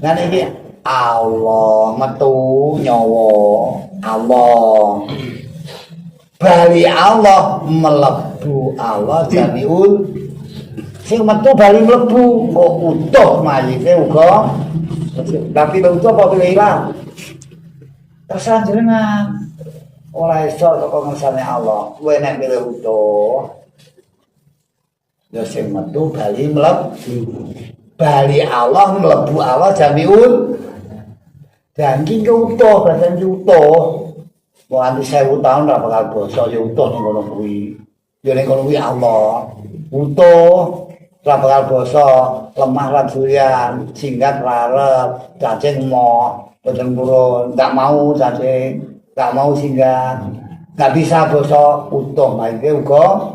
Lah iki Allah metu nyawa Allah. Bali Allah mlebu Allah jamiul sing metu bali mlebu kok utuh mayite uga tapi utuh apa pilih ilang terserah jenengan ora iso teko ngersane Allah kowe nek pilih utuh ya sing metu bali mlebu bali Allah mlebu Allah jamiul dan iki utuh badan utuh. Wong anti 1000 tahun ora bakal bosok ya utuh ning kono kuwi. Ya ning kono kuwi Allah. Utuh ora bakal bosok, lemah lan durian, singkat rarep, cacing mo, boten purun, ndak mau cacing, ndak mau singkat. Nggak bisa bosok utuh mayite uga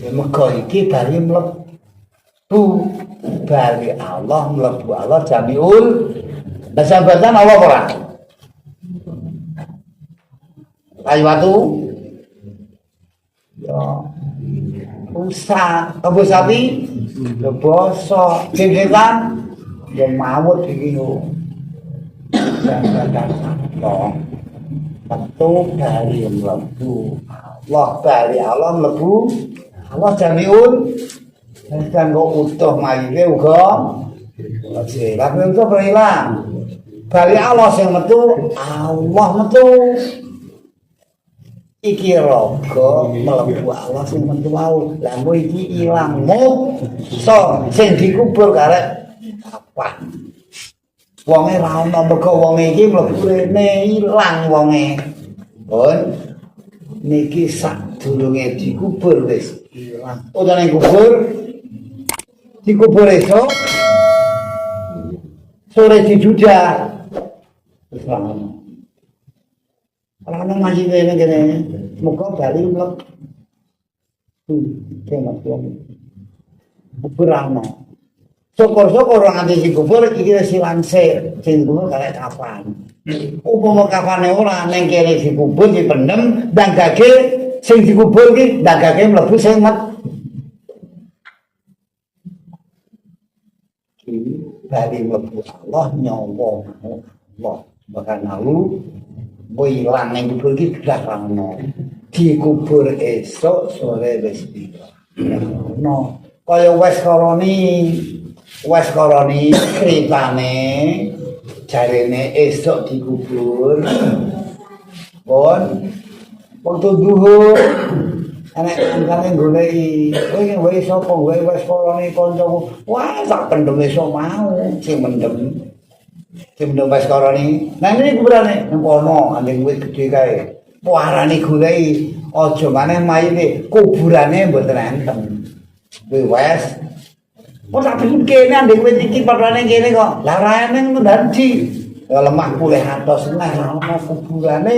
mergo iki bali mlebu. Bali Allah mlebu Allah jamiul. Baca-bacaan Allah ora? Kayu watu ya rusak, kebo sapi ya bosok, jin-jinan ya mawut iki yo. Allah metu bali mlebu Allah bali Allah mlebu Allah jamiul dan kok utuh mayite uga tapi utuh ilang bali Allah sing metu Allah metu iki raga mlebu Allah sing metu wau. Lah engko iki ilang muksa sing dikubur karek kapan. Wonge ra ono mergo wonge iki mlebu rene ilang wonge. Pun niki sadurunge dikubur wis ilang. Utawa ning kubur dikubur esuk sore dijudah wis ra ono. Ora ono mayite ning kene. Muga bali mlebu. Kemat wong. Kubur ana. Syukur-syukur ora nganti dikubur iki wis ilang sik. Sing kubur karek kapan. Upama kafane ora ning kene dikubur dipendem ndangake sing dikubur iki ndangake mlebu sing met. Bali mlebu Allah nyawa Allah bahkan lalu ilang ning kubur iki blas ra ono. Dikubur esuk sore wis ilang. Ono. Kaya wes koroni, wes koroni critane jarene esuk dikubur. Pun wektu zuhur enek kancane goleki, kowe goleki sapa? Goleki wes koroni kancaku. Wah, sak pendem esuk mau sing mendem. Sing mendem wes koroni. Nah ini kuburane nang kono, andeng wit gedhe kae. Parane goleki, aja maneh mayite, kuburane mboten enten. Kuwi wes. Kok tak pendem kene andeng wit iki padane kene kok. Lah ora eneng ndadi. Ya lemah pulih atos neh ora ono kuburane,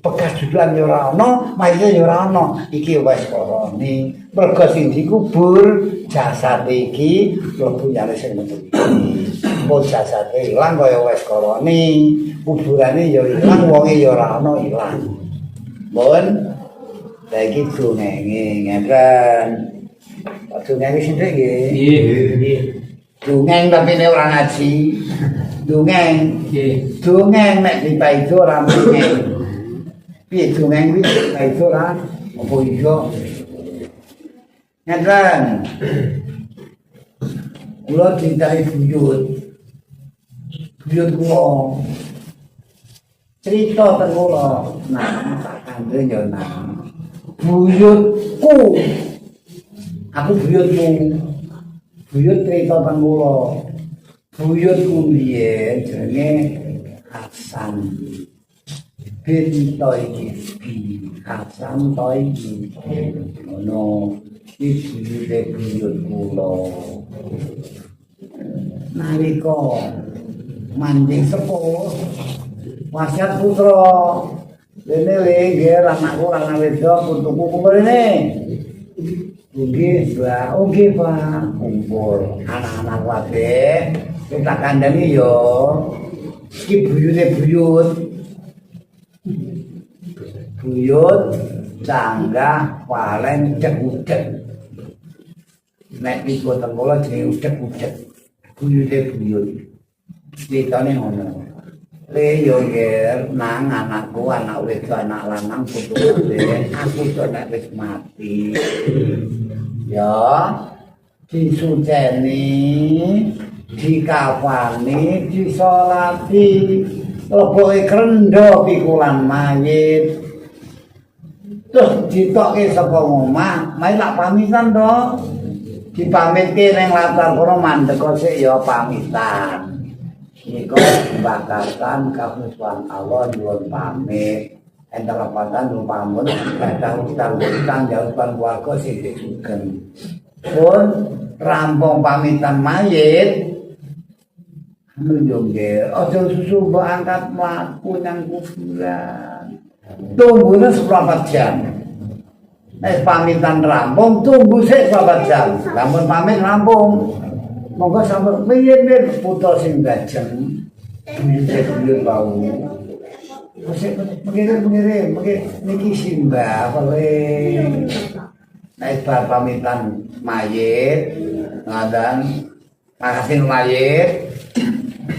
bekas judulan ya ora ono, mayite ya ora ono. Iki wes koroni. Mergo sing dikubur jasad iki mlebu nyale sing metu. Mbok jasade ilang kaya wes koroni, kuburane ya ilang, wonge ya ora ono ilang. Mun lha iki dongenge ngeten. Dongenge sithik nggih. Nggih. Dongeng tapi nek ora ngaji. Dongeng. Nggih. Dongeng nek dipaido ora mengeng. Piye dongeng kuwi dipaido ora apa iya. Ngeten. Kula ditari buyut. Buyut kula. Cerita teng kula. Nah, tak kandhe ya nah. Buyutku. Aku buyutmu. Buyut cerita teng kula. Buyutku biyen jenenge Hasan bin Toyyibi. Hasan Toyyibi. Ngono iki buyute buyut kula. Nalika manjing sepuh wasiat putra rene le nggih anakku lanang wedok putuku kumpul rene. Nggih, Mbak. Oh nggih, Pak. Kumpul anak-anak kabeh. Sing tak kandhani ya iki buyute buyut. Buyut canggah palen udek-udek. Nek iku teng kula jenenge udek-udek. Buyute buyut. Critane ngono. Le yo nger nang anakku, anak wedok, anak lanang putu kabeh, aku to nek wis mati. Ya, disuceni, dikafani, disolati, leboke krendho pikulan mayit. Terus ditokke saka omah, mayit lak pamitan to. Dipamitke ning latar kono mandek sik ya pamitan. Nika bakasan kafusuan Allah nyuwun pamit. Enten lepatan nyuwun pamit, gadah utang-utang jauh keluarga sing sugeng. Pun rampung pamitan mayit. Nunjung nggih, aja susu mbok angkat mlaku nang kuburan. Tunggune 4 jam. Nek pamitan rampung tunggu sik 4 jam. Lamun pamit rampung. Monggo sampun piye-piye putra sing gajeng. Buyut wau. Sik mengirim niki simbah paling. Nek bar pamitan mayit ngadan makasih mayit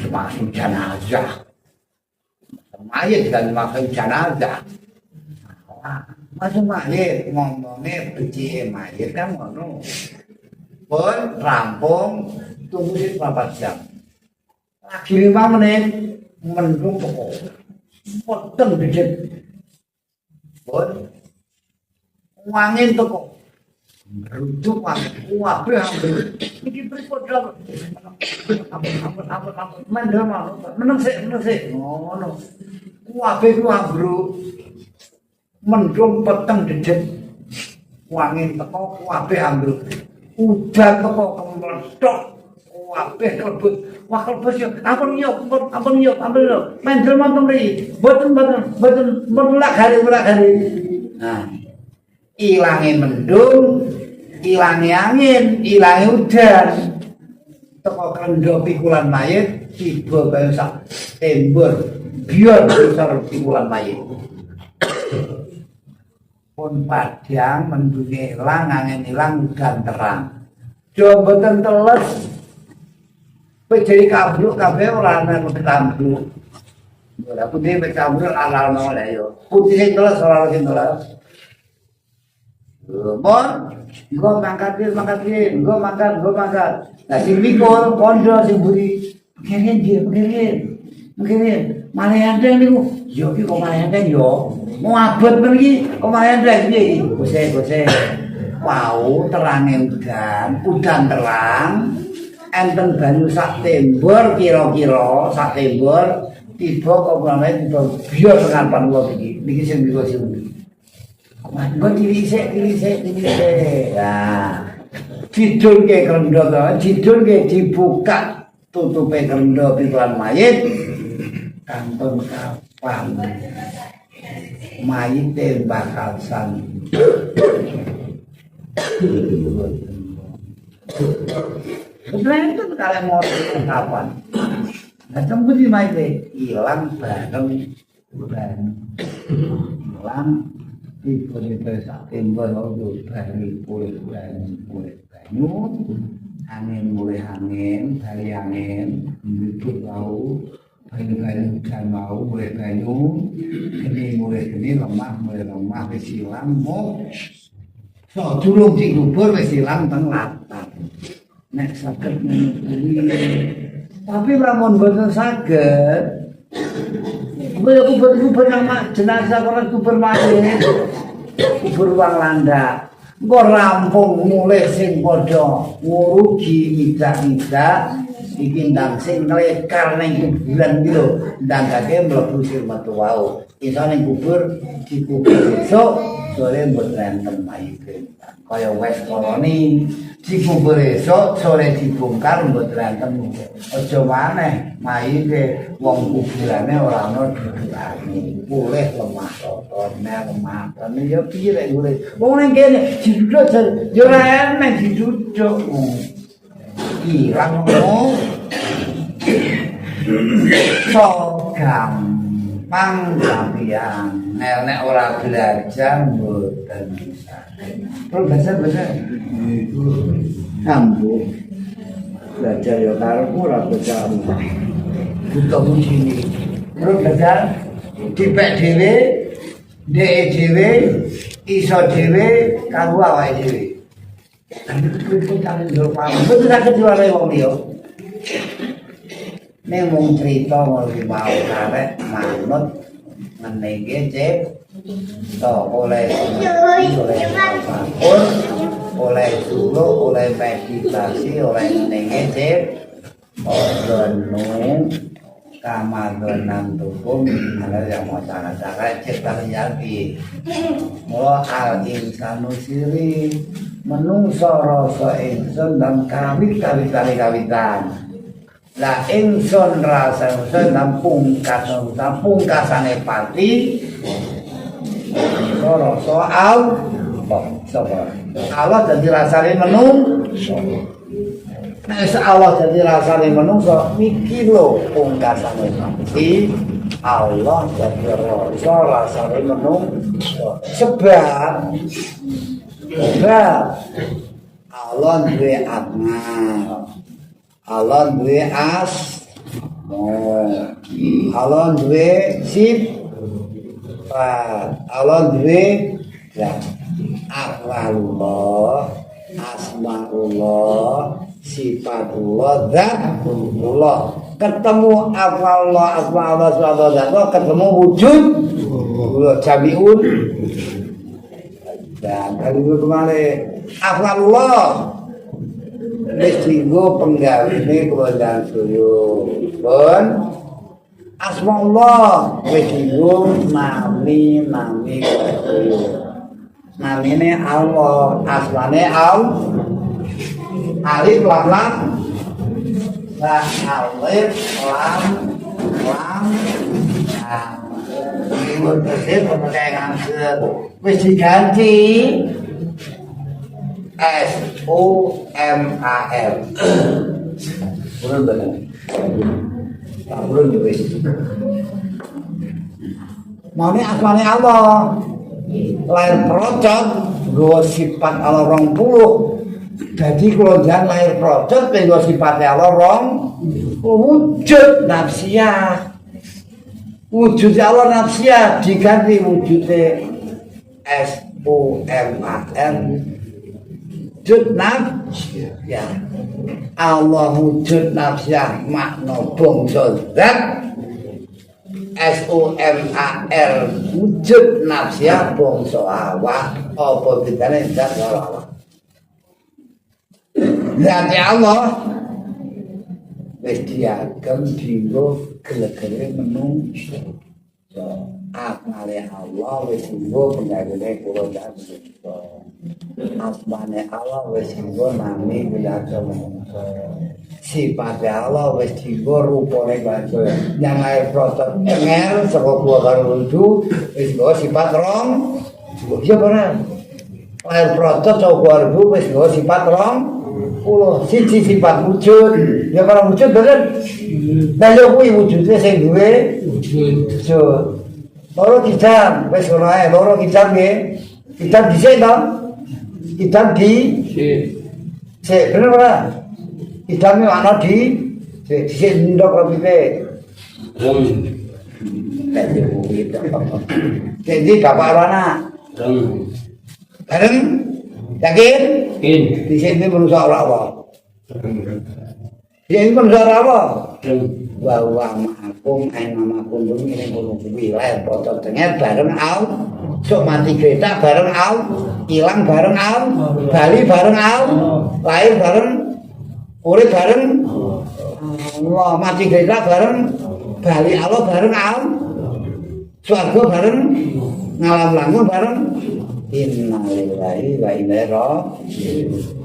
masuk jenazah. Mayit dan masuk jenazah. Masuk mayit ngomongnya becike mayit kan ngono. Pun rampung tunggu sik 4 jam. Lagi 5 menit mendung teko. Peteng dicet. Pun wangin teko. Rujuk wangin kabeh ambil. Iki pripun lho? Ampun. Mendel meneng sik ngono. Kabeh ku ambruk. Mendung peteng dedet. Wangin teko kabeh ambruk. Udan teko kemlethok kabeh klebet. Wah klebet yo ampun yo ampun yo ampun yo. Mendel wonten mriki. Mboten mulak hari. Nah, ilange mendung, ilange angin, ilange udan. Teko krendho pikulan mayit tiba kaya sak tembur biar besar pikulan mayit. Pun padhang mendunge ilang, angin ilang, udan terang. Jo mboten teles. Kowe jadi kabruk kabeh ora ana kambruk. Ora putih mek kambruk ala ana lha yo. Putih sing teles ora sing teles. Mon, engko mangkat, engko mangkat. Lah sing mikul kondo sing mburi, pengirin nggih, pengirin. Malah enteng niku, yo iki kok malah enteng yo. Mau abot men iki kok malah enteng piye iki? Gose. Wau terange udan, udan terang. Enten banyu sak tembor kira-kira sak tembor tiba kok mulane tiba biar ngarepan kula iki. Niki sing mikul sing mburi. Engko cilik sik. Nah, didunke krendho to, didunke dibuka tutupe krendho pikulan mayit. Kantun kapan mayite bakal san. Kemudian kalih moro kapan. Lah tembus mayite ilang bareng bareng. Ilang tiba-tiba sak tembor bali pulih banyu, angin mulih angin, bali angin, mbubut wau, banyu udan mau mulih banyu, geni mulih geni, lemah mulih lemah wis ilang mo. Sadurung dikubur wis ilang teng latar. Nek saged ngono kuwi. Tapi lamun mboten saged, kuwi kubur-kubur nang jenazah ora kubur mayit. Kubur wong landak. Engko rampung mulih sing padha ngurugi ngidak-ngidak iki ndang sing nglekar ning kuburan iki lho, ndangake mlebu sing metu wau. Iso ning kubur dikubur esuk sore mboten enten mayite. Kaya wes koloni dikubur esuk sore dibongkar mboten enten. Aja maneh mayite wong kuburane ora ana dudukane. Pulih lemah totone lemah totone ya piye rek golek. Wong ning kene diduduk ya ora eneng diduduk. Ilang ngono. So gampang tapi angel nek ora belajar mboten bisa. Terus belajar. Sambung. Belajar ya karepmu ora belajar. Butuh sini. Terus belajar dipek dhewe, dheke dhewe, iso dhewe karo awake dhewe. Betul tak kejuara wong liya. Ning wong cerita ngono mau karek manut ngene iki cek to oleh oleh oleh dulu oleh meditasi oleh ngene iki cek ono kamadonan tukum ana yang mau cara-cara cipta nyati mula al insanu siri menungso rasa ingsun dan kawit kawit kawitan lah ingsun rasa ingsun dan pungkasan pungkasane pati rasa Allah sapa Allah dadi rasane menungso. Nek Allah dadi rasane menungso iki lho pungkasane pati Allah dadi rasa rasane menungso sebab Allah duwe atma, Allah duwe asma, Allah duwe sifat, Allah duwe zat. Af'alullah, asmaullah, sifatullah, zatullah. Ketemu af'alullah, asmaullah, sifatullah, zatullah, ketemu wujud jami'un. Dan kali itu kemarin af'alullah wis dienggo penggawene kula suyo. Pun asmaullah wis dienggo nami-nami kula. Namine Allah, asmane Allah. Alif lam lam. Ba alif lam lam. Nah, wis diganti S O M A R. Urun bener. Tak urun ya wis. Maune asmane Allah. Lahir procot nggawa sifat Allah 20. Dadi kula njan lahir procot nggawa sifate Allah 20. Wujud nafsiyah. Wujud Allah nafsiyah diganti wujude S O M A R. Wujud nafsiyah. Allah wujud nafsiyah makna bangsa zat. S O M A R wujud nafsiyah bangsa awak. Apa bedane zat karo awak? Zat Allah wis diagem dienggo gelegere menungso. Asmane Allah wis dienggo penggawene kula menungso. Asmane Allah wis dienggo nami kula menungso. Sifate Allah wis dienggo rupane bangsa. Yang air protot cenger saka gua karo lucu wis nggawa sifat rong. Iya ora? Air protot saka gua lucu wis nggawa sifat rong. Puluh siji sifat wujud. Ya para wujud bener. Lah ya kuwi wujude sing duwe wujud. Loro kidam wis ngono ae, loro kidam nggih. Kidam dhisik to? Kidam di sik bener ora? Kidam ana di dhisik ndok karo pipe. Jadi bapak karo anak. Bareng. Yakin? Yakin. Dhisik iki manusa ora apa? Dhisik iki manusa ora apa? Wa wa ma'akum aina ma kuntum ngene ngono kuwi lahir pocot denger bareng au sok mati gletak bareng au ilang bareng au bali bareng au lahir bareng urip bareng Allah mati gletak bareng bali Allah bareng au swarga bareng ngalam langun bareng innalillahi wa inna ilaihi raji'un.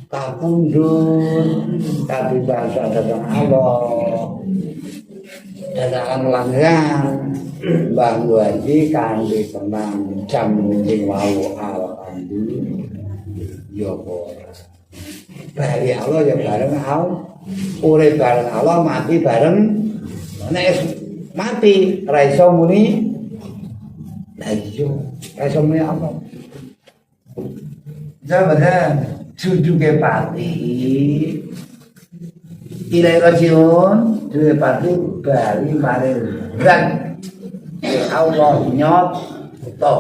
Kapundhut kabibasa datang Allah datang langgan Mbah Haji kanthi tenang jam sing wau alhamdulillah ya ora bali Allah ya bareng Allah urip bareng Allah mati bareng nek mati ra iso muni la iya ra iso muni apa jawaban jujuke pati Ilaihi rajiun dhewe pati bali maring zat Allah nyata.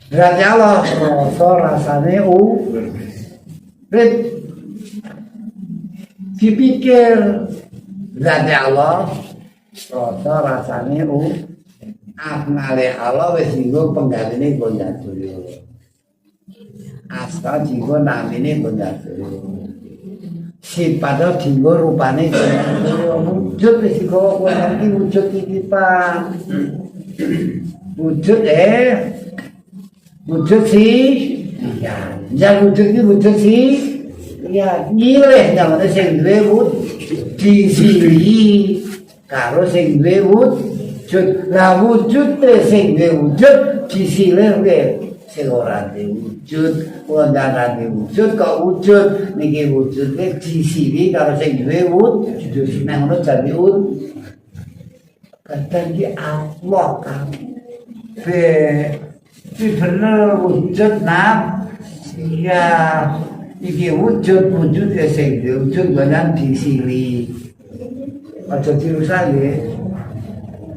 Zat Allah rasa rasane urip dipikir zat Allah rasa rasane urip asmale Allah wis dienggo penggantine Gondadoyo. Asal dienggo namine Gondadoyo. Sifate dienggo rupane Gondadoyo. Wujud wis digawa kowe iki wujud iki Pak. Wujud wujud sih. Ya, yang wujud iki wujud sih. Ya, nyilih nyamane sing duwe wujud disilihi karo sing duwe wujud. Lah wujud sing duwe wujud disilih nggih sing ora duwe wujud, ora duwe wujud kok wujud niki wujude disilihi karo sing duwe wujud. Nang ngono dadi wujud. Kadang iki Allah kabeh. Iki bener wujud naf. Iya, iki wujud wujud sing duwe wujud banan disili. Aja dirusak nggih.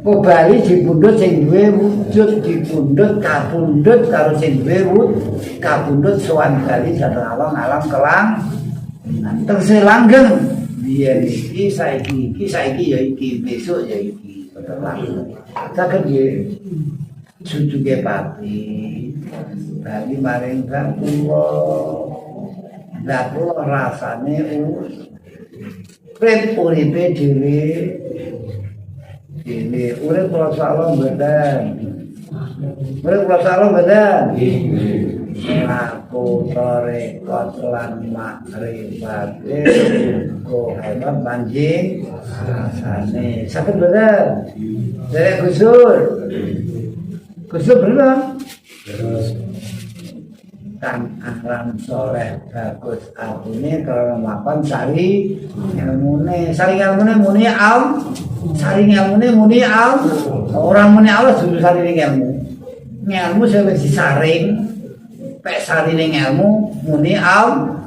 Kok bali dipundhut sing duwe wujud dipundhut kapundhut karo sing duwe wujud kapundhut sowan bali dhateng alam alam kelang terus langgeng biyen iki saiki iki saiki ya iki besok ya iki langgeng saged nggih jujuke pati bali maring Zatullah. Zatullah rasane urip uripe dhewe dhewe urip rasa Allah mboten urip rasa Allah mboten laku tarekat lan makrifate kok hebat manjing rasane saged mboten derek Gusur Gusur bener kang aran soleh bagus atine karena melakukan sari ilmune sari ilmune muni al sari ilmune muni al orang muni Allah dudu sari ilmu ilmu sing wis disaring pek sarine ilmu muni al